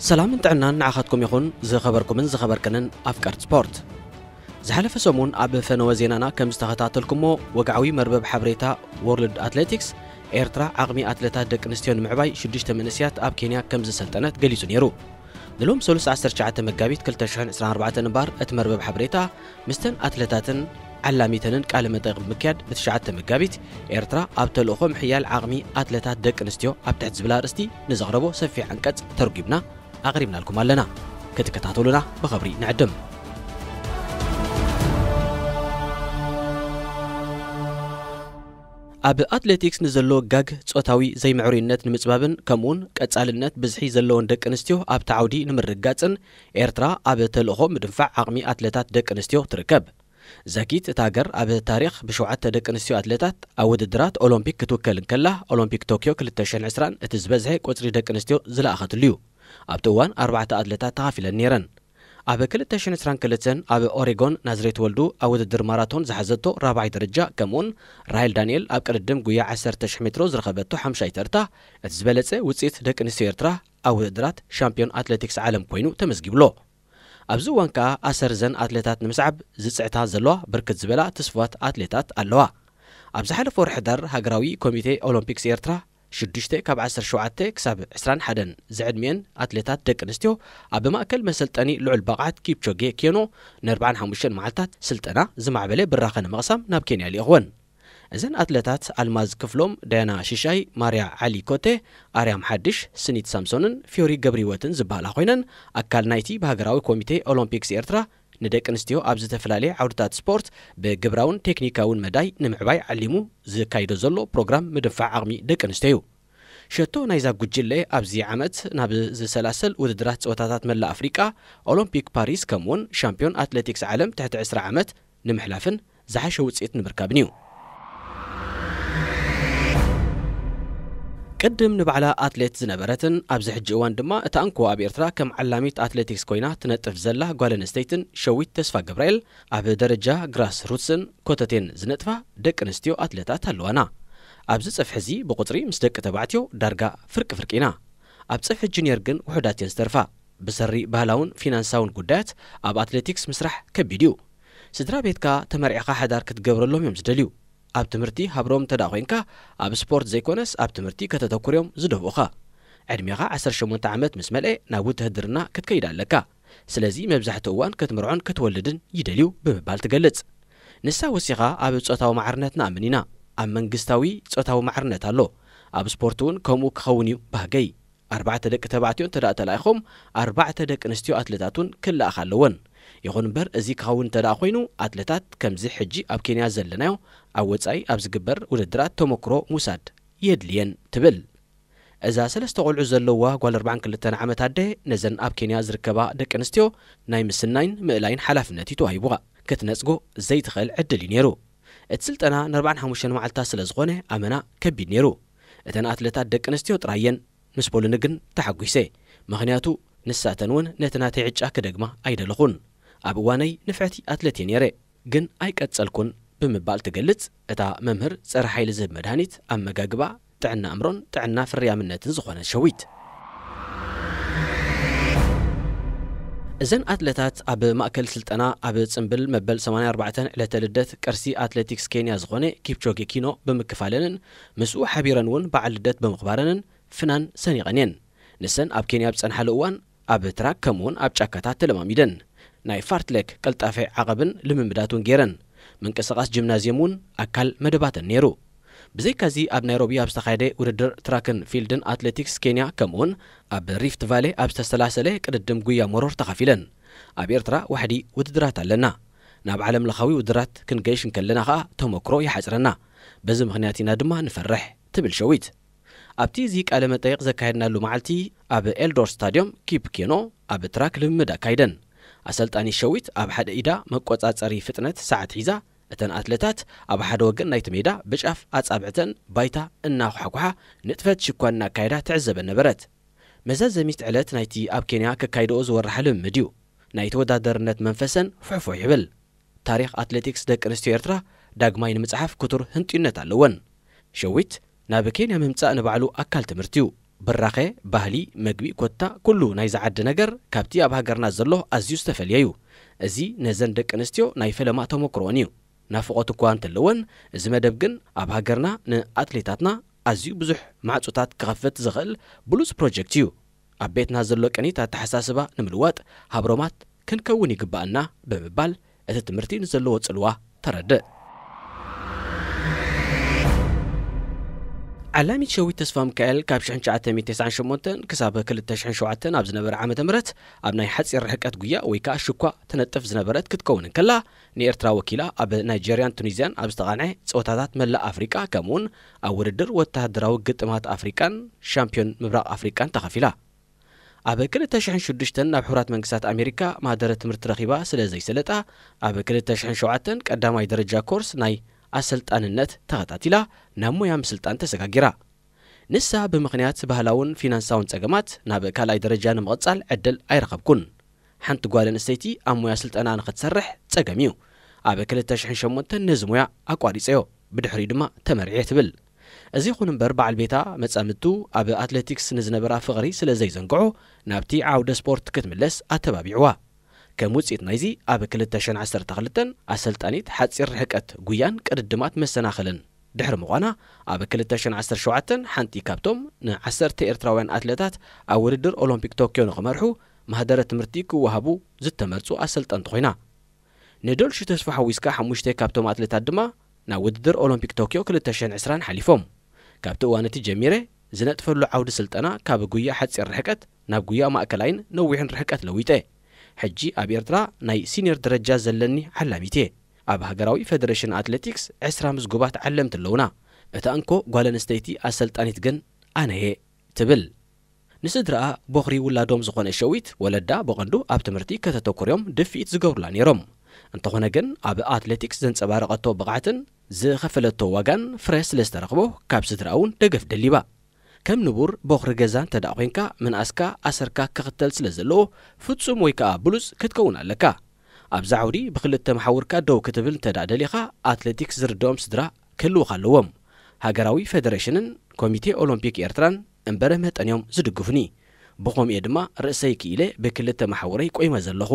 ሰላምን ጥዕናን ንዓኻትኩም ይኹን፣ ዝኸበርኩምን ዝኸበርክንን ኣፍቀርቲ ስፖርት። ዝሓለፈ ሰሙን ኣብ ፈነወ ዜናና ከም ዝተኸታተልኩሞ፣ ወግዓዊ መርበብ ሓበሬታ ወርልድ ኣትሌቲክስ፣ ኤርትራ ዓቕሚ ኣትሌታት ደቂ ኣንስትዮ ንምዕባይ ሽዱሽተ መንእስያት ኣብ ኬንያ ከም ዘሰልጠነት ገሊጹ ነይሩ። ንሎም ሰሉስ ዓሰርተ ትሽዓተ መጋቢት ክልተ ሽሕን ዕስራን ኣርባዕተን እምበኣር፣ እቲ መርበብ ሓበሬታ ምስተን ኣትሌታትን ዓላሚተንን ቃለ መጠይቕ ብምክያድ፣ ብትሽዓተ መጋቢት ኤርትራ ኣብ ተልእኾ ምሕያል ዓቕሚ ኣትሌታት ደቂ ኣንስትዮ ኣብ ትሕቲ ዝብል ኣርእስቲ ንዘቕረቦ ሰፊሕ ዓንቀጽ ተርጒምና ኣቕሪብናልኩም ኣለና። ክትከታተሉና ብኽብሪ ንዕድም። ኣብ ኣትሌቲክስ ንዘሎ ጋግ ጾታዊ ዘይምዕሩይነት ንምጽባብን ከምኡውን ቀጻልነት ብዝሒ ዘለዎን ደቂ ኣንስትዮ ኣብቲ ዓውዲ ንምርግጋጽን ኤርትራ ኣብ ተልእኾ ምድንፋዕ ዓቕሚ ኣትሌታት ደቂ ኣንስትዮ ትርከብ። ዛጊት እታ ሃገር ኣብ ታሪኽ ብሸውዓተ ደቂ ኣንስትዮ ኣትሌታት ኣብ ውድድራት ኦሎምፒክ ክትውከል እንከላ፣ ኦሎምፒክ ቶክዮ ክልተ ሽሕን ዕስራን እቲ ዝበዝሐ ቁጽሪ ደቂ ኣንስትዮ ዝለኣኸትሉ እዩ። ኣብቲ እዋን ኣርባዕተ ኣትሌታት ተኻፊለን ነይረን። ኣብ ክልተ ሽሕን ዕስራን ክልተን ኣብ ኦሬጎን ናዝሬት ወልዱ ኣብ ውድድር ማራቶን ዝሓዘቶ ራብዓይ ደረጃ፣ ከምኡውን ራሄል ዳንኤል ኣብ ቅድድም ጉያ ዓሰርተ ሽሕ ሜትሮ ዝረኸበቶ ሓምሻይ ተርታ፣ እቲ ዝበለጸ ውጽኢት ደቂ ኣንስትዮ ኤርትራ ኣብ ውድድራት ሻምፒዮን ኣትሌቲክስ ዓለም ኮይኑ ተመዝጊብሎ። ኣብዚ እዋን ከኣ ኣሰር እዘን ኣትሌታት ንምስዓብ ዝጽዕታ ዘለዋ ብርክት ዝበላ ትስፉዋት ኣትሌታት ኣለዋ። ኣብ ዝሓለፈ ወርሒ ሕዳር ሃገራዊ ኮሚቴ ኦሎምፒክስ ኤርትራ ሽዱሽተ ካብ ዓሰርተ ሸውዓተ ክሳብ ዕስራን ሓደን ዝዕድሚኤን ኣትሌታት ደቂ ኣንስትዮ ኣብ ማእከል መሰልጠኒ ልዑል ብቕዓት ኪፕቾጌ ኬኖ ንኣርባዓን ሓሙሽተን መዓልታት ስልጠና ዝማዕበለ ብራኸ ንምቕሳም ናብ ኬንያ ልኢኽወን። እዘን ኣትሌታት ኣልማዝ ክፍሎም፣ ዳያና ሽሻይ፣ ማርያ ዓሊ ኮቴ፣ ኣርያም ሓድሽ፣ ስኒት ሳምሶንን ፊዮሪ ገብረህይወትን ዝበሃላ ኮይነን፣ ኣካል ናይቲ ብሃገራዊ ኮሚቴ ኦሎምፒክስ ኤርትራ ንደቂ ኣንስትዮ ኣብ ዝተፈላለየ ዓውድታት ስፖርት ብግብራውን ቴክኒካውን መዳይ ንምዕባይ ዓሊሙ ዝካይዶ ዘሎ ፕሮግራም ምድንፋዕ ዓቕሚ ደቂ ኣንስትዮ እዩ። ሸቶ ናይዛ ጉጅለ ኣብዚ ዓመት ናብ ዝሰላሰል ውድድራት ጸወታታት መላእ ኣፍሪቃ፣ ኦሎምፒክ ፓሪስ፣ ከምኡውን ሻምፒዮን ኣትሌቲክስ ዓለም ትሕቲ ዕስራ ዓመት ንምሕላፍን ዝሓሸ ውጽኢት ንምርካብን እዩ። ቅድም ንባዕላ ኣትሌት ዝነበረትን ኣብዚ ሕጂ እዋን ድማ እታ እንኮ ኣብ ኤርትራ ከም ዓላሚት ኣትሌቲክስ ኮይና ትነጥፍ ዘላ ጓል ኣንስተይትን ሸዊት ተስፋ ገብርኤል፣ ኣብ ደረጃ ግራስ ሩትስን ኮተቴን ዝነጥፋ ደቂ ኣንስትዮ ኣትሌታት ኣለዋና። ኣብዚ ጽፍሒ እዚ ብቁጽሪ ምስ ደቂ ተባዕትዮ ዳርጋ ፍርቂ ፍርቂ ኢና። ኣብ ጽፍሒ ጁኒየር ግን ውሑዳት እየን ዝተርፋ። ብሰሪ ባህላውን ፊናንሳውን ጉዳያት ኣብ ኣትሌቲክስ ምስራሕ ከቢድ እዩ። ስድራ ቤትካ ተመርዒኻ ሓዳር ክትገብረሎም እዮም ዝደልዩ። ኣብ ትምህርቲ ሃብሮም እንተ ደኣ ኮይንካ፣ ኣብ ስፖርት ዘይኮነስ ኣብ ትምህርቲ ከተተኩር እዮም ዝደፍኡኻ። ዕድሜኻ ዓሰርተ ሸሞንተ ዓመት ምስ መልኤ ናብ ውትህድርና ክትከይድ ኣለካ። ስለዚ መብዛሕትኡ እዋን ክትምርዖን ክትወልድን ይደልዩ ብምባል ትገልጽ። ንሳ ወሲኻ፣ ኣብ ጾታዊ ማዕርነት ንኣምን ኢና። ኣብ መንግስታዊ ጾታዊ ማዕርነት ኣሎ። ኣብ ስፖርት እውን ከምኡ ክኸውን እዩ ባህገይ። ኣርባዕተ ደቂ ተባዕትዮ እንተ ደኣ ተላኢኾም፣ ኣርባዕተ ደቂ ኣንስትዮ ኣትሌታት እውን ክለኣኻ ኣለወን። ይኹን እምበር፣ እዚ ክኸውን እንተ ደኣ ኮይኑ፣ ኣትሌታት ከምዚ ሕጂ ኣብ ኬንያ ዘለናዮ ኣብ ወጻኢ ኣብ ዝግበር ውድድራት ተመክሮ ምውሳድ የድልየን ትብል። እዛ ሰለስተ ቆልዑ ዘለዋ ጓል ኣርባዓን ክልተን ዓመት ኣደ፣ ነዘን ኣብ ኬንያ ዝርከባ ደቂ ኣንስትዮ ናይ ምስናይን ምእላይን ሓላፍነት እዩ ተዋሂቡዋ። ክትነጽጎ ዘይትኽእል ዕድል እዩ ነይሩ። እቲ ስልጠና ንኣርባዓን ሓሙሽተን መዓልታት ስለ ዝኾነ፣ ኣመና ከቢድ ነይሩ። እተን ኣትሌታት ደቂ ኣንስትዮ ጥራይ እየን። ምስ በሉኒ ግን ተሓጒሰ። ምኽንያቱ፣ ንሳተን እውን ነቲ ናተይ ዕጫ ክደግማ ኣይደለኹን። ኣብ እዋነይ ንፍዕቲ ኣትሌት እየ ነይረ፣ ግን ኣይቀጸልኩን ብምባል ትገልጽ እታ መምህር ጸረ ሓይሊ ዝህብ መድሃኒት፣ ኣመጋግባ፣ ጥዕና ኣእምሮን ጥዕና ፍርያምነትን ዝኾነት ሸዊት። እዘን ኣትሌታት ኣብ ማእከል ስልጠና ኣብ ጽምብል መበል ሰማንያን ኣርባዕተን ዕለተ ልደት ቅርሲ ኣትሌቲክስ ኬንያ ዝኾነ ኪፕቾጌ ኪኖ ብምክፋለንን ምስኡ ሓቢረን እውን በዓል ልደት ብምኽባረንን ፍናን ሰኒቐን እየን። ንሰን ኣብ ኬንያ ኣብ ዝጸንሓሉ እዋን ኣብ ትራክ ከምኡውን ኣብ ጫካታት ተለማሚደን። ናይ ፋርትሌክ ቅልጣፈ ዓቐብን ልምምዳት እውን ገይረን። ምንቅስቓስ ጂምናዝየም እውን ኣካል መደባተን ነይሩ። ብዘይካዚ ኣብ ናይሮቢ ኣብ ዝተኻየደ ውድድር ትራክን ፊልድን ኣትሌቲክስ ኬንያ ከምኡውን ኣብ ሪፍት ቫሌ ኣብ ዝተሰላሰለ ቅድድም ጉያ መሮር ተኻፊለን። ኣብ ኤርትራ ዋሕዲ ውድድራት ኣለና። ናብ ዓለም ለኻዊ ውድድራት ክንገይሽ እንከለና ኸኣ ተመክሮ ይሓጽረና። በዚ ምኽንያት ኢና ድማ ንፈርሕ ትብል ሸዊት። ኣብቲ እዚ ቃለ መጠይቕ ዘካየድናሉ መዓልቲ ኣብ ኤልዶር ስታድዮም ኪፕ ኬኖ ኣብ ትራክ ልምምድ ኣካይደን። ኣሰልጣኒ ሸዊት ኣብ ሓደ ኢዳ መቆጻጸሪ ፍጥነት ሰዓት ሒዛ፣ እተን ኣትለታት ኣብ ሓደ ወገን ናይቲ ሜዳ ብጫፍ ኣጻብዕተን ባይታ እናኳሕኳሓ ንጥፈት ሽኳን እናካየዳ ትዕዘበን ነበረት። መዛዘሚት ዕለት ናይቲ ኣብ ኬንያ ከካይድኦ ዝወርሓ ልምምድ እዩ። ናይ ተወዳደርነት መንፈሰን ፉሕፉሕ ይብል። ታሪኽ ኣትሌቲክስ ደቂ ኣንስትዮ ኤርትራ ዳግማይ ንምጽሓፍ ክቱር ህንጡይነት ኣለወን። ሸዊት ናብ ኬንያ ምምጻእ ንባዕሉ ኣካል ትምህርቲ እዩ። ብራኸ፣ ባህሊ፣ መግቢ፣ ኮታ ኩሉ ናይዚ ዓዲ ነገር ካብቲ ኣብ ሃገርና ዘሎ ኣዝዩ ዝተፈልየ እዩ። እዚ ነዘን ደቂ ኣንስትዮ ናይ ፈለማ ተመክሮኦን እዩ። ናፍቖት እኳ እንተለወን፣ እዚ መደብ ግን ኣብ ሃገርና ንኣትሌታትና ኣዝዩ ብዙሕ ማዕጾታት ክኸፍት ዝኽእል ብሉጽ ፕሮጀክት እዩ። ኣብ ቤትና ዘሎ ቅኒት ኣተሓሳስባ ንምልዋጥ ሃብሮማት ክንከውን ይግባኣና ብምባል እቲ ትምህርቲ ንዘለዎ ጽልዋ ተረድእ። ዓላሚት ሸዊት ተስፋ ሚካኤል ካብ ሽሕን ትሽዓተ ሚእትን ተስዓን ሸሞንተን ክሳብ ክልተ ሽሕን ሸውዓተን ኣብ ዝነበረ ዓመተ ምህረት ኣብ ናይ ሓጺር ርሕቀት ጉያ ወይ ከኣ ሽኳ ትነጥፍ ዝነበረት ክትከውን እንከላ፣ ንኤርትራ ወኪላ ኣብ ናይጀርያን ቱኒዝያን ኣብ ዝተቓንዐ ጸወታታት መላእ ኣፍሪቃ ከምኡውን ኣብ ውድድር ወተሃደራዊ ግጥማት ኣፍሪቃን ሻምፒዮን ምብራቕ ኣፍሪቃን ተኻፊላ። ኣብ ክልተ ሽሕን ሽዱሽተን ናብ ሕቡራት መንግስታት ኣሜሪካ ማህደረ ትምህርቲ ረኺባ ስለ ዘይሰለጣ፣ ኣብ ክልተ ሽሕን ሸውዓተን ቀዳማይ ደረጃ ኮርስ ናይ ኣሰልጣንነት ተኸታቲላ ናብ ሞያ ምስልጣን ተሰጋጊራ። ንሳ ብምኽንያት ባህላውን ፊናንሳውን ጸገማት ናብ ካልኣይ ደረጃ ንምቕጻል ዕድል ኣይረኸብኩን። ሓንቲ ጓል ኣንስተይቲ ኣብ ሞያ ስልጠና ንኽትሰርሕ ጸገም እዩ። ኣብ ክልተ ሽሕን ሸሞንተን ነዚ ሞያ ኣቋሪጸዮ፣ ብድሕሪኡ ድማ ተመርዕየ ትብል። እዚ ይኹን እምበር በዓል ቤታ መጻምድቱ ኣብ ኣትሌቲክስ ንዝነበራ ፍቕሪ ስለ ዘይዘንግዖ ናብቲ ዓውደ ስፖርት ክትምለስ ኣተባቢዕዋ። ከም ውጽኢት ናይዚ ኣብ ክልተ ሽሕን ዓሰርተ ክልተን ኣሰልጣኒት ሓጺር ርሕቀት ጉያን ቅድድማት መሰናኽልን ድሕሪ ምዃና ኣብ ክልተ ሽሕን ዓሰርተ ሸውዓተን ሓንቲ ካብቶም ንዓሰርተ ኤርትራውያን ኣትሌታት ኣብ ውድድር ኦሎምፒክ ቶክዮ ንኽመርሑ ማህደረ ትምህርቲ ክወሃቡ ዝተመርጹ ኣሰልጠንቲ ኮይና። ንዶልሹ ተስፋ ሓዊስካ ሓሙሽተ ካብቶም ኣትሌታት ድማ ናብ ውድድር ኦሎምፒክ ቶክዮ ክልተ ሽሕን ዕስራን ሓሊፎም። ካብቲ እዋን እቲ ጀሚረ ዝነጥፈሉ ዓውዲ ስልጠና ካብ ጉያ ሓጺር ርሕቀት ናብ ጉያ ማእከላይን ነዊሕን ርሕቀት ለዊጠ። ሕጂ ኣብ ኤርትራ ናይ ሲኒየር ደረጃ ዘለኒ ዓላሚት እየ። ኣብ ሃገራዊ ፈደረሽን ኣትሌቲክስ ዕስራ ምዝጉባት ዓለምቲ ኣለውና። እታ እንኮ ጓል ኣንስተይቲ ኣሰልጣኒት ግን ኣነ እየ ትብል። ንስድራኣ ቦኽሪ ውላዶም ዝኾነ ሸዊት ወለዳ ብቐንዱ ኣብ ትምህርቲ ከተተኩርዮም ድፍኢት ዝገብሩላ ነይሮም። እንተኾነ ግን ኣብ ኣትሌቲክስ ዘንጸባረቐቶ ብቕዓትን ዝኸፈለቶ ዋጋን ፍረ ስለ ዝተረኽቦ ካብ ስድራኣ እውን ደገፍ ደሊባ። ከም ንቡር ቦኽሪ ገዛ እንተ ደኣ ኮይንካ ምንኣስካ ኣሰርካ ክኽተል ስለ ዘለዎ ፍጹም ወይ ከኣ ብሉጽ ክትከውን ኣለካ። ኣብዛ ዓውዲ ብክልተ መሓውርካ ደው ክትብል እንተ ደኣ ደሊኻ ኣትሌቲክስ ዝርድኦም ስድራ ክህልውኻ ኣለዎም። ሃገራዊ ፈደረሽንን ኮሚቴ ኦሎምፒክ ኤርትራን እምበረ መጠን እዮም ዝድግፉኒ። ብኸምኡ እየ ድማ ርእሰይ ክኢለ ብክልተ መሓውረይ ቆይመ ዘለኹ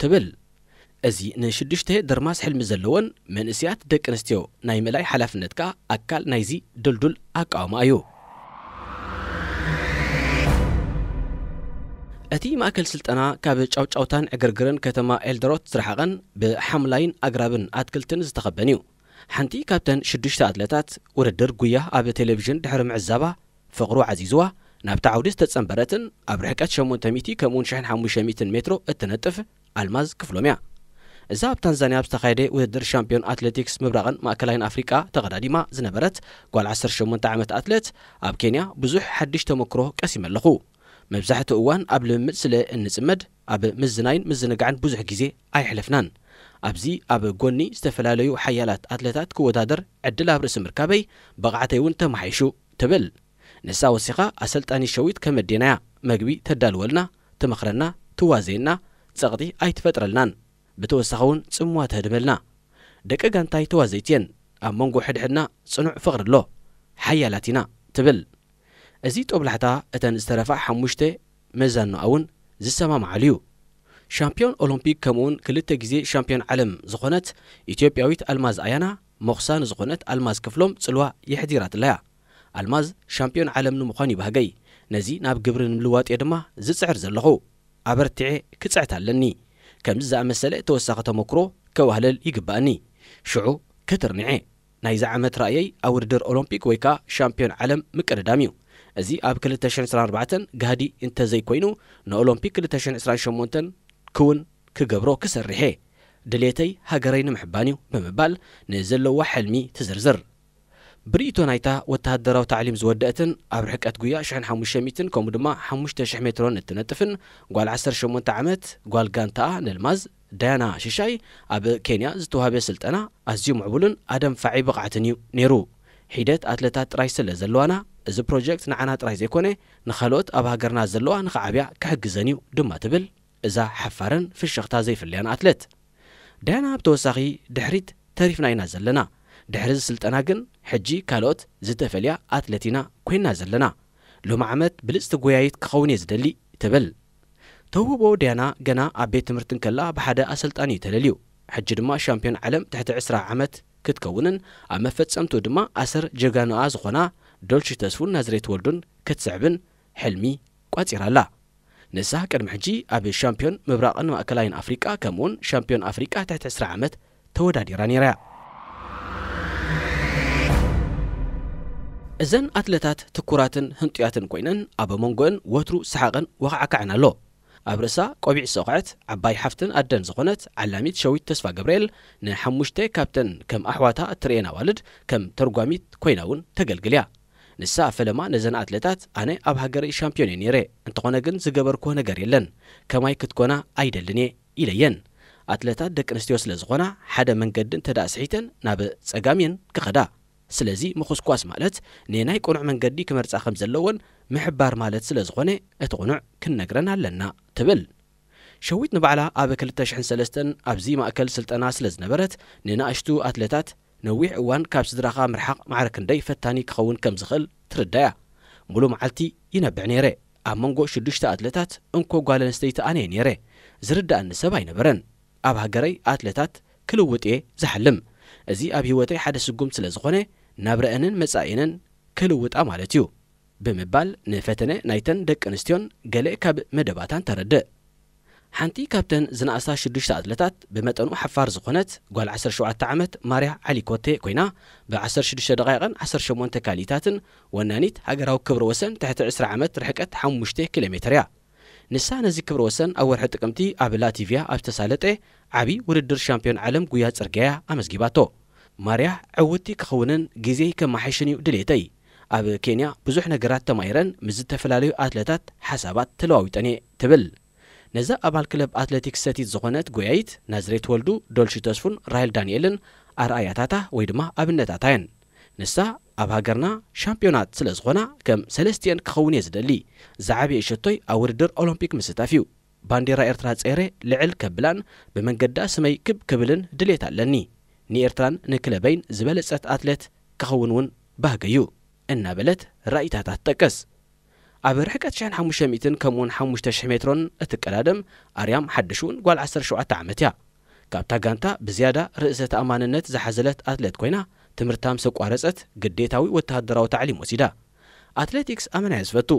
ትብል። እዚ ንሽዱሽተ ደርማስ ሕልሚ ዘለወን መንእስያት ደቂ ኣንስትዮ ናይ ምእላይ ሓላፍነት ከኣ ኣካል ናይዚ ድልዱል ኣቃውማ እዩ። እቲ ማእከል ስልጠና ካብ ጫውጫውታን ዕግርግርን ከተማ ኤልዶሮት ዝረሓቐን ብሓምላይን ኣግራብን ኣትክልትን ዝተኸበን እዩ። ሓንቲ ካብተን ሽዱሽተ ኣትለታት ውድድር ጉያ ኣብ ቴሌቪዥን ድሕሪ ምዕዛባ ፍቕሩ ዓዚዝዋ ናብቲ ዓውዲ ዝተጸንበረትን ኣብ ርሕቀት ሸሞንተ ሚእቲ ከምኡውን ሽሕን ሓሙሽተ ሚእትን ሜትሮ እትነጥፍ ኣልማዝ ክፍሎም እያ። እዛ ኣብ ታንዛንያ ኣብ ዝተኻየደ ውድድር ሻምፒዮን ኣትሌቲክስ ምብራቕን ማእከላይን ኣፍሪቃ ተቐዳዲማ ዝነበረት ጓል ዓሰርተ ሸሞንተ ዓመት ኣትሌት ኣብ ኬንያ ብዙሕ ሓድሽ ተመክሮ ቀሲመ ኣለኹ። መብዛሕትኡ እዋን ኣብ ልምምድ ስለ እንጽመድ ኣብ ምዝናይን ምዝንጋዕን ብዙሕ ግዜ ኣይሕለፍናን። ኣብዚ ኣብ ጎኒ ዝተፈላለዩ ሓያላት ኣትሌታት ክወዳደር ዕድል ኣብ ርእሲ ምርካበይ ብቕዓተይ እውን ተመሓይሹ ትብል። ንሳ ወሲኻ ኣሰልጣኒት ሸዊት ከመዴናያ መግቢ ተዳልወልና፣ ትመኽረና፣ ትዋዘየና፣ ጸቕጢ ኣይትፈጥረልናን። ብተወሳኺ እውን ጽምዋ ተህድመልና። ደቂ ጋንታይ ተዋዘይቲ እየን። ኣብ መንጎ ሕድሕድና ጽኑዕ ፍቕሪ ኣሎ። ሓያላት ኢና ትብል። እዚ ጦብላሕታ እተን ዝተረፋ ሓሙሽተ መዛኖኣ እውን ዝሰማምዓሉ እዩ። ሻምፒዮን ኦሎምፒክ ከምኡውን ክልተ ግዜ ሻምፒዮን ዓለም ዝኾነት ኢትዮጵያዊት ኣልማዝ ኣያና ሞኽሳ ንዝኾነት ኣልማዝ ክፍሎም ጽልዋ የሕዲራትላ እያ። ኣልማዝ ሻምፒዮን ዓለም ንምዃን እዩ ባህገይ። ነዚ ናብ ግብሪ ንምልዋጥ እየ ድማ ዝጽዕር ዘለኹ። ኣበርቲዐ ክጽዕት ኣለኒ። ከምዚ ዝኣመሰለ ተወሳኺ ተመክሮ ከዋህለል ይግባኣኒ። ሽዑ ክትርንዐ። ናይዚ ዓመት ራእየይ ኣብ ውድድር ኦሎምፒክ ወይ ከኣ ሻምፒዮን ዓለም ምቅድዳም እዩ። እዚ ኣብ ክልተ ሽሕን ዕስራን ኣርባዕተን ጋህዲ እንተዘይኮይኑ ንኦሎምፒክ ክልተ ሽሕን ዕስራን ሸሞንተን ክውን ክገብሮ ክሰርሕ እየ። ድሌተይ ሃገረይ ንምሕባን እዩ ብምባል ንዘለዋ ሕልሚ ትዝርዝር። ብርእይቶ ናይታ ወተሃደራዊ ታዕሊም ዝወደአትን ኣብ ርሕቀት ጉያ ሽሕን ሓሙሽተ ሚእትን ከምኡ ድማ ሓሙሽተ ሽሕ ሜትሮን እትነጥፍን ጓል ዓሰርተ ሸሞንተ ዓመት ጓል ጋንታኣ ነልማዝ ዳያና ሽሻይ ኣብ ኬንያ ዝተዋህበ ስልጠና ኣዝዩ ምዕቡልን ኣደንፋዒ ብቕዓትን እዩ ነይሩ። ሒደት ኣትለታት ጥራይ ስለ ዘለዋና እዚ ፕሮጀክት ንዓና ጥራይ ዘይኮነ ንኻልኦት ኣብ ሃገርና ዘለዋ ንኽዓብያ ክሕግዘን እዩ ድማ ትብል እዛ ሓፋርን ፍሽኽታ ዘይፍለያን ኣትለት። ዳያና ብተወሳኺ ድሕሪት ተሪፍና ኢና ዘለና። ድሕሪ እዚ ስልጠና ግን ሕጂ ካልኦት ዝተፈልያ ኣትለት ኢና ኮይና ዘለና። ሎሚ ዓመት ብልጽቲ ጎያይት ክኸውን እየ ዝደሊ ትብል። ተውህቦ ዲያና ገና ኣብ ቤት ትምህርቲ እንከላ ብሓደ ኣሰልጣኒ እዩ ተለልዩ። ሕጂ ድማ ሻምፒዮን ዓለም ትሕቲ ዕስራ ዓመት ክትከውንን ኣብ መፈጸምትኡ ድማ ኣሰር ጀጋኑኣ ዝኾና ዶልሺ ተስፉን ናዝሬት ወልዱን ክትስዕብን ሕልሚ ቋጺራ ኣላ። ንሳ ቅድሚ ሕጂ ኣብ ሻምፒዮን ምብራቕን ማእከላይን ኣፍሪቃ ከምኡውን ሻምፒዮን ኣፍሪቃ ትሕቲ ዕስራ ዓመት ተወዳዲራ ነይራ እያ። እዘን ኣትለታት ትኩራትን ህንጡያትን ኮይነን ኣብ መንጎአን ወትሩ ሰሓቕን ወኻዕካዕን ኣሎ። ኣብ ርእሳ ቆቢዕ ዝሰኹዐት ዓባይ ሓፍትን ኣደን ዝኾነት ዓላሚት ሸዊት ተስፋ ገብርኤል ንሓሙሽተ ካብተን ከም ኣሕዋታ እትርእየን ኣዋልድ ከም ተርጓሚት ኮይና እውን ተገልግል እያ። ንሳ ፈለማ ነዘን ኣትለታት ኣነ ኣብ ሃገረይ ሻምፒዮን እየ ነይረ፣ እንተኾነ ግን ዝገበርክዎ ነገር የለን፣ ከማይ ክትኮና ኣይደልን እየ ኢለየን። ኣትለታት ደቂ ኣንስትዮ ስለ ዝኾና ሓደ መንገዲ እንተ ደኣ ስሒተን ናብ ጸጋም እየን ክኸዳ። ስለዚ ምኹስኳስ ማለት ንናይ ቅኑዕ መንገዲ ክመርጻ ከም ዘለወን ምሕባር ማለት ስለ ዝኾነ እቲ ቅኑዕ ክንነግረን ኣለና ትብል። ሸዊት ንባዕላ ኣብ ክልተ ሽሕን ሰለስተን ኣብዚ ማእከል ስልጠና ስለ ዝነበረት ንንኣሽቱ ኣትለታት ነዊሕ እዋን ካብ ስድራኻ ምርሓቕ ማዕረ ክንደይ ፈታኒ ክኸውን ከም ዝኽእል ትርዳያ። ሙሉ መዓልቲ ይነብዕ ነይረ። ኣብ መንጎ ሽዱሽተ ኣትለታት እንኮ ጓል ኣንስተይቲ ኣነ እየ ነይረ። ዝርዳእኒ ሰብ ኣይነበረን። ኣብ ሃገረይ ኣትለታት ክልውጥ እየ ዝሓልም። እዚ ኣብ ህይወተይ ሓደ ስጉምቲ ስለ ዝኾነ ናብረአንን መጻኢአንን ክልውጣ ማለት እዩ ብምባል ንፈተነ ናይተን ደቂ ኣንስትዮን ገለ ካብ መደባታን ተረድእ። ሓንቲ ካብተን ዝነኣሳ ሽዱሽተ ኣትለታት ብመጠኑ ሓፋር ዝኾነት ጓል ዓሰርተ ሸውዓተ ዓመት ማርያ ዓሊኮቴ ኮይና ብ ዓሰርተ ሽዱሽተ ደቓይቕን ዓሰርተ ሸሞንተ ካልኢታትን ወናኒት ሃገራዊ ክብረ ወሰን ትሕቲ ዕስራ ዓመት ርሕቀት ሓሙሽተ ኪሎ ሜትር እያ። ንሳ ነዚ ክብረ ወሰን ኣብ ወርሒ ጥቅምቲ ኣብ ላቲቪያ ኣብ ዝተሳለጠ ዓቢ ውድድር ሻምፒዮን ዓለም ጉያ ጽርግያ ኣመዝጊባቶ። ማርያ ዕውቲ ክኸውንን ግዜይ ከመሓይሽን እዩ ድሌተይ። ኣብ ኬንያ ብዙሕ ነገራት ተማሂረን ምስ ዝተፈላለዩ ኣትለታት ሓሳባት ተለዋዊጠን እየ ትብል። ነዛ ኣባል ክለብ ኣትሌቲክስ ሰቲት ዝኾነት ጎያይት ናዝሬት ወልዱ፣ ዶልሺ ተስፉን ራሄል ዳንኤልን ኣርኣያታታ ወይ ድማ ኣብነታታ እየን። ንሳ ኣብ ሃገርና ሻምፒዮናት ስለ ዝኾና ከም ሰለስቲኤን ክኸውን እየ ዝደሊ። ዝዓበየ ሸቶይ ኣብ ውድድር ኦሎምፒክ ምስታፍ እዩ። ባንዴራ ኤርትራ ጸይረ ልዕል ከብላን ብመንገዳ ስመይ ክብ ክብልን ድሌት ኣለኒ። ንኤርትራን ንክለበይን ዝበለጸት ኣትሌት ክኸውን እውን ባህገዩ እናበለት ራኢታታ ትጠቅስ። ኣብ ርሕቀት ሽሕን ሓሙሽተ ሚእትን ከምኡውን ሓሙሽተ ሽሕ ሜትሮን እትቀዳደም ኣርያም ሓድሽ እውን ጓል ዓሰርተ ሸውዓተ ዓመት እያ። ካብታ ጋንታ ብዝያዳ ርእሰ ተኣማንነት ዝሓዘለት ኣትሌት ኮይና ትምህርታ ምስ ኣቋረጸት ግዴታዊ ወተሃደራዊ ታዕሊም ወሲዳ። ኣትሌቲክስ ኣመና እየ ዝፈቱ፣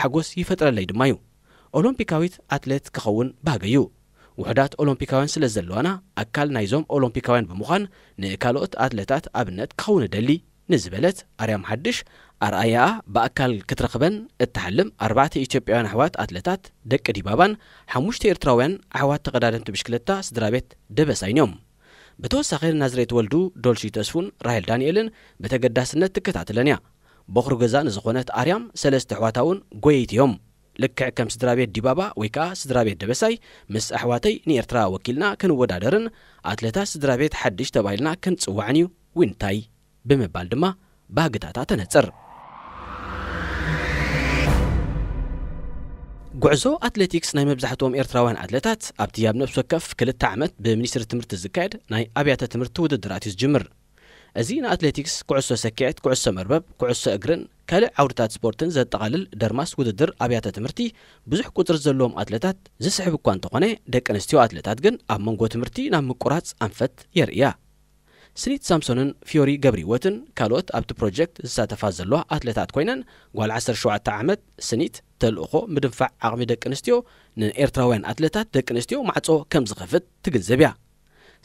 ሓጎስ ይፈጥረለይ ድማ እዩ። ኦሎምፒካዊት ኣትሌት ክኸውን ባህገዩ። ውሑዳት ኦሎምፒካውያን ስለ ዘለዋና ኣካል ናይዞም ኦሎምፒካውያን ብምዃን ንካልኦት ኣትሌታት ኣብነት ክኸውን እደሊ ንዝበለት ኣርያም ሓድሽ ኣርኣያኣ ብኣካል ክትረኽበን እትሓልም ኣርባዕተ ኢትዮጵያውያን ኣሕዋት ኣትለታት ደቂ ዲባባን ሓሙሽተ ኤርትራውያን ኣሕዋት ተቐዳደምቲ ብሽክለታ ስድራ ቤት ደበሳይን እዮም። ብተወሳኺ ናዝሬት ወልዱ፣ ዶልሺ ተስፉን ራሄል ዳንኤልን ብተገዳስነት ትከታተለን እያ። ቦኽሪ ገዛ ንዝኾነት ኣርያም ሰለስተ ኣሕዋታ እውን ጎየይቲ እዮም። ልክዕ ከም ስድራ ቤት ዲባባ ወይ ከኣ ስድራ ቤት ደበሳይ ምስ ኣሕዋተይ ንኤርትራ ወኪልና ክንወዳደርን ኣትለታት ስድራ ቤት ሓድሽ ተባሂልና ክንጽዋዕን እዩ ዊንታይ ብምባል ድማ ባህግታታ ተነጽር። ጉዕዞ ኣትሌቲክስ ናይ መብዛሕትኦም ኤርትራውያን ኣትለታት ኣብቲ ኣብ ነፍሲ ወከፍ ክልተ ዓመት ብሚኒስትሪ ትምህርቲ ዝካየድ ናይ ኣብያተ ትምህርቲ ውድድራት እዩ ዝጅምር። እዚ ንኣትሌቲክስ፣ ኩዕሶ ሰኪዐት፣ ኩዕሶ መርበብ፣ ኩዕሶ እግርን ካልእ ዓውድታት ስፖርትን ዘጠቓልል ደርማስ ውድድር ኣብያተ ትምህርቲ ብዙሕ ቁጽሪ ዘለዎም ኣትለታት ዝስሕብ እኳ እንተኾነ ደቂ ኣንስትዮ ኣትለታት ግን ኣብ መንጎ ትምህርቲ ናብ ምቁራጽ ኣንፈት የርእያ። ስኒት ሳምሶንን ፊዮሪ ገብረህይወትን ካልኦት ኣብቲ ፕሮጀክት ዝሳተፋ ዘለዋ ኣትለታት ኮይነን ጓል ዓሰርተ ሸውዓተ ዓመት ስኒት ተልእኾ ምድንፋዕ ዓቕሚ ደቂ ኣንስትዮ ንኤርትራውያን ኣትለታት ደቂ ኣንስትዮ ማዕጾ ከም ዝኸፍት ትግንዘብ እያ።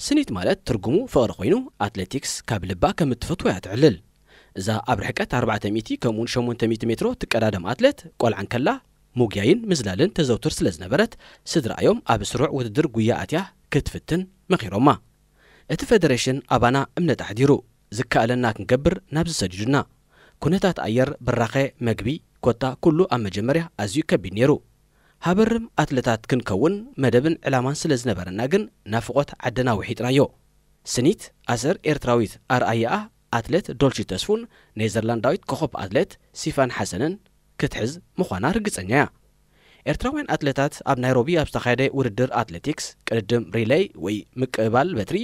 ስኒት ማለት ትርጉሙ ፍቕሪ ኮይኑ ኣትሌቲክስ ካብ ልባ ከም እትፈትዎ እያ ትዕልል። እዛ ኣብ ርሕቀት ኣርባዕተ ሚእቲ ከምኡውን ሸሞንተ ሚእቲ ሜትሮ ትቀዳደም ኣትሌት ቆልዓ እንከላ ሙግያይን ምዝላልን ተዘውትር ስለ ዝነበረት ስድራኣዮም ኣብ ስሩዕ ውድድር ጉያ ኣትያ ክትፍትን መኺሮማ። እቲ ፈደሬሽን ኣባና እምነት ኣሕዲሩ ዝከኣለና ክንገብር ናብዚ ሰዲዱና። ኩነታት ኣየር፣ ብራኸ፣ መግቢ፣ ኮታ ኩሉ ኣብ መጀመርያ ኣዝዩ ከቢድ ነይሩ። ሃበርም ኣትለታት ክንከውን መደብን ዕላማን ስለ ዝነበረና ግን ናፍቖት ዓድና ውሒጥናዮ። ስኒት ኣሰር ኤርትራዊት ኣርኣያኣ ኣትሌት ዶልሺ ተስፉን ኔዘርላንዳዊት ኮኸብ ኣትሌት ሲፋን ሓሰንን ክትሕዝ ምዃና ርግጸኛ እያ። ኤርትራውያን ኣትለታት ኣብ ናይሮቢ ኣብ ዝተኻየደ ውድድር ኣትሌቲክስ ቅድድም ሪሌይ ወይ ምቅብባል በትሪ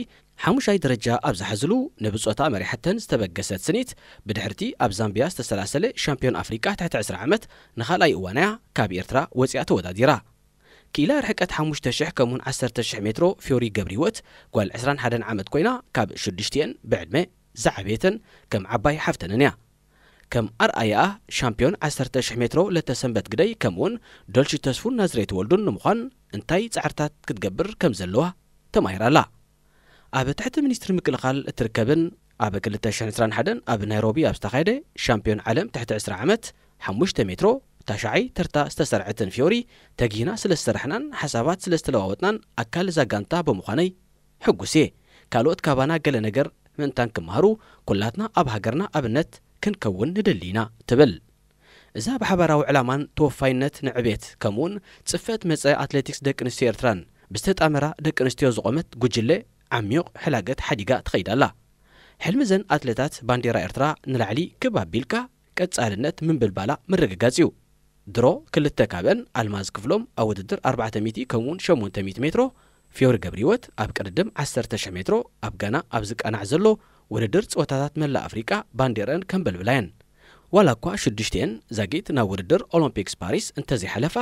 ሓሙሻይ ደረጃ ኣብ ዝሓዝሉ ንብጾታ መሪሓተን ዝተበገሰት ስኒት፣ ብድሕርቲ ኣብ ዛምቢያ ዝተሰላሰለ ሻምፒዮን ኣፍሪቃ ትሕቲ ዕስራ ዓመት ንኻልኣይ እዋንያ ካብ ኤርትራ ወጺኣ ተወዳዲራ። ክኢላ ርሕቀት ሓሙሽተ ሽሕ ከምኡውን ዓሰርተ ሽሕ ሜትሮ ፊዮሪ ገብሪወት ጓል ዕስራን ሓደን ዓመት ኮይና፣ ካብ ሽዱሽቲኤን ብዕድመ ዝዓበየተን ከም ዓባይ ሓፍተንን እያ። ከም ኣርኣያኣ ሻምፒዮን ዓሰርተ ሽሕ ሜትሮ ለተሰንበት ግደይ ከምኡውን ዶልሺ ተስፉን ናዝሬት ወልዱን ንምዃን እንታይ ጻዕርታት ክትገብር ከም ዘለዋ ተማሂራ ኣላ። ኣብ ትሕቲ ሚኒስትሪ ምክልኻል እትርከብን ኣብ ክልተ ሽሕን ዕስራን ሓደን ኣብ ናይሮቢ ኣብ ዝተኻየደ ሻምፒዮን ዓለም ትሕቲ ዕስራ ዓመት ሓሙሽተ ሜትሮ ታሽዓይ ተርታ ዝተሰርዐትን ፊዮሪ፣ ተጊህና ስለ ዝሰራሕናን ሓሳባት ስለ ዝተለዋወጥናን ኣካል እዛ ጋንታ ብምዃነይ ሕጉስ እየ። ካልኦት ካባና ገለ ነገር ምእንታን ክመሃሩ፣ ኩላትና ኣብ ሃገርና ኣብነት ክንከውን ንደሊ ኢና ትብል። እዛ ብሓባራዊ ዕላማን ተወፋይነት ንዕቤት ከምኡውን ጽፈት መጸ ኣትሌቲክስ ደቂ ኣንስትዮ ኤርትራን ብዝተጣመራ ደቂ ኣንስትዮ ዝቖመት ጉጅለ ዓሚቕ ሕላገት ሓዲጋ ትኸይድ ኣላ። ሕልሚ ዘን ኣትሌታት ባንዴራ ኤርትራ ንላዕሊ ክብ ኣቢልካ ቀጻልነት ምንብልባላ ምርግጋጽ እዩ። ድሮ ክልተ ካብአን ኣልማዝ ክፍሎም ኣብ ውድድር ኣርባዕተ ሚእቲ ከምኡውን ሸሞንተ ሚእቲ ሜትሮ፣ ፊዮሪ ገብሪወት ኣብ ቅድድም ዓሰርተ ሽሕ ሜትሮ ኣብ ጋና ኣብ ዝቃናዕ ዘሎ ውድድር ጸወታታት መላእ ኣፍሪቃ ባንዴረን ከንበልብላ እየን። ዋላ እኳ ሽዱሽቲኤን ዛጊት ናብ ውድድር ኦሎምፒክስ ፓሪስ እንተዘይሓለፋ፣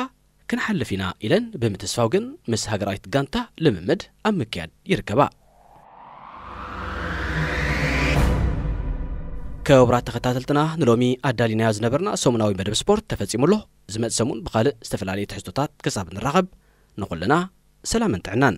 ክንሓልፍ ኢና ኢለን ብምትስፋው ግን ምስ ሃገራዊት ጋንታ ልምምድ ኣብ ምክያድ ይርከባ። ክቡራት ተኸታተልትና፣ ንሎሚ ኣዳሊናዮ ዝነበርና ሰሙናዊ መደብ ስፖርት ተፈጺሙ ኣሎ። ዝመጽእ ሰሙን ብኻልእ ዝተፈላለየ ትሕዝቶታት ክሳብ ንራኸብ፣ ንኹልና ሰላምን ጥዕናን።